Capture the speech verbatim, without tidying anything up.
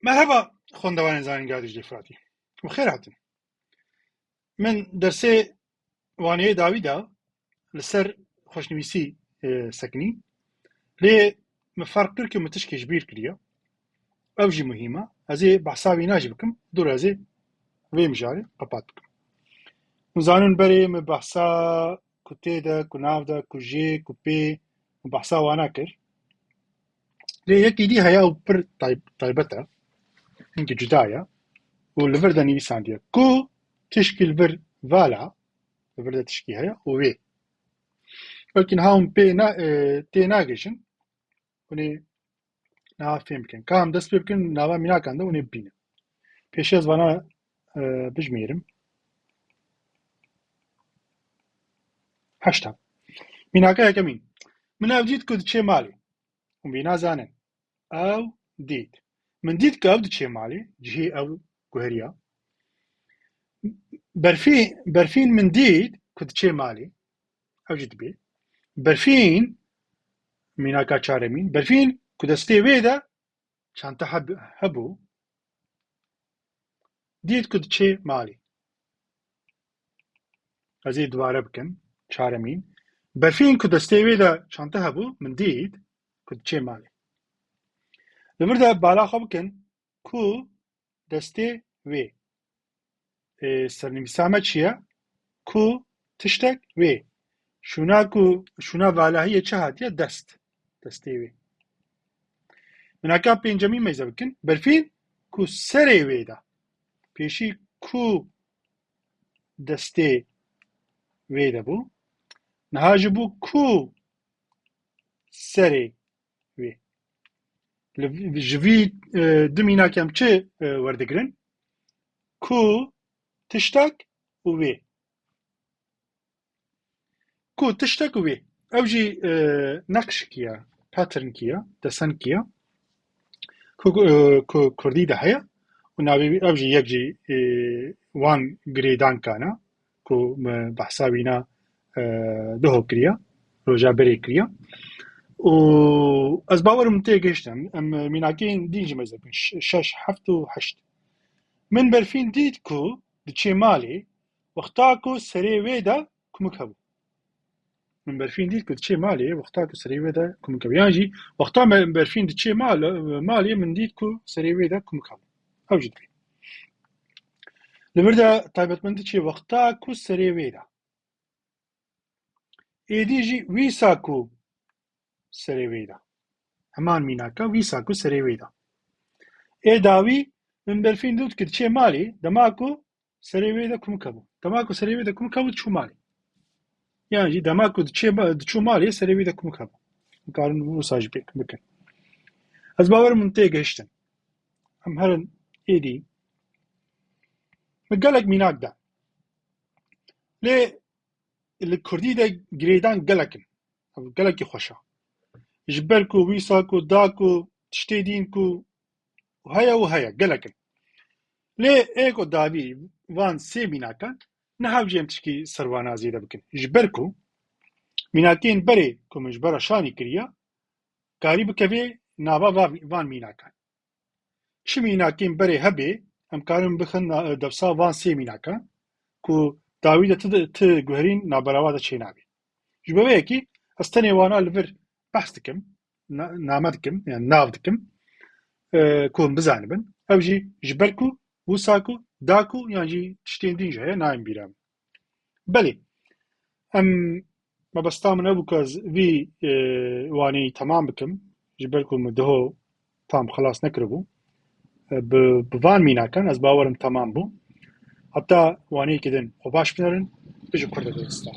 Merheba, xwendevanên Zanîngeha Dîclê Firatî. Bi xêr hatin. Min dersê waneyê dawî de li ser xweşnivîsî, e, sekinî. Lê min ferq kir ku min tişkê ji bîr kiriye. Ew jî muhîm e. Ez ê behsa wîna jî bikim. Dû ez ê vê mijarê qepat bikim. Hûn zanin berê min behsa ku tê de, ku nav de, ku jê, ku pê, min behsa wana kir. Lê yekî dî heye û pir tay-, taybet e. Hinkî cuda ye. Û li vir de nivîsandiye. Ku tişkî li vir vala, li vir de tişkî heye û wê. Belkî niha hûn pê na-, e, tê nagihîjin. Hûn ê niha fêm bikin. Ka em dest pê bikin, nava mînakan de hûn ê bibînin. Pêşî ez vana, e, bijmêrim. Heşta. Mînaka yekemîn. Min ew dît ku diçê malê. Hûn vîna zanin. Ew dît. Min dît ku ew diçê malê, cihê ew guheriya. Berfî-, Berfîn min dît ku diçê malê. Ew jî dibê. Berfîn, mînaka çaremîn. Berfîn ku destê wê de çanta heb-, hebû. Dît ku diçê malê. Ez ê dubare bikim. Çaremîn. Berfîn ku destê wê de çanta hebû, min dît ku diçê malê. Li vir de bala xwe bikin ku destê wê. E, sernivîsa me çi ye? Ku tiştek wê. Şûna ku, şûna valahiyê çi hatiye? Dest. Destê wê. Mînaka pêncemîn meyze bikin. Berfîn ku serê wê de. Pêşî ku destê wê de bû. Niha jî bû ku serê wê. Li, ji vî, e, du mînakê em çi, e, werdigirin? Ku tiştek û wê. Ku tiştek û wê. Ew jî, e, neqşekî ye, patternekî ye, desenkî ye. Ku, e, ku kurdî de heye û navê wî, ew jî yek jî, e, wan girêdankan e. Ku me behsa wîna, e, duho kiriye, roja berê kiriye. Û ez bawerim tê gihiştin. Em mînakên din jî meyze bikin. Ş-, şeş, heft û heşt. Min Berfîn dît ku diçê malê, wexta ku serê wê de kumik hebû. Min Berfîn dît ku diçê malê, wexta ku serê wê de kumik hebû. Yan jî wexta me, Berfîn diçê mal-, malê, min dît ku serê wê de kumik hebû. Ew jî dibê. Li vir de taybetmendî çi? Wexta ku serê wê de. Êdî jî wîsa ku serê wê de. Heman mînaka wîsa ku serê wê de. Ê dawî min Berfîn dît ku diçê malê, dema ku serê wê de kumik hebû. Dema ku serê wê de kumik hebû, diçû malê. Yan jî dema ku diçê ma-, diçû malê, serê wê de kumik hebû. Dikarin wisa jî pêk bikin. Ez bawerim hûn tê gihiştin. Em herin êdî. Min gelek mînak da. Lê li kurdî de girêdan gelek in. Ev gelekî xweş e. Ji ber ku, wîsa ku, da ku, tiştê dîn ku, heye û heye, gelek in. Lê ê ku dawî van sê mînakan, niha jî em tişkî ser wana zêde bikin. Ji ber ku mînakên berê ku min ji bera şanî kiriye, karî bikevê nava va-, van mînakan. Çi mînakên berê hebe, em karin bixin na-, dewsa van sê mînakan, ku dawî de ti, ti guherîn navbera wa de çênabe. Ji bo vê yekê ez tenê wana li vir behs dikim, na-, name dikim, yani nav dikim, e, ku hûn bizanibin. Ew jî ji ber ku, wisa ku, da ku, yan jî tiştên din jî heye, nayên bîra min. Belê, em, mebesta min ew bû ku ez vî, e, waneyî temam bikim, ji ber ku min diho tam xilas nekiribû. E, bi, bi van mînakan ez bawerim temam bû. Heta waneyekî din xwe baş binerin, bijî Kurda Kurdistan.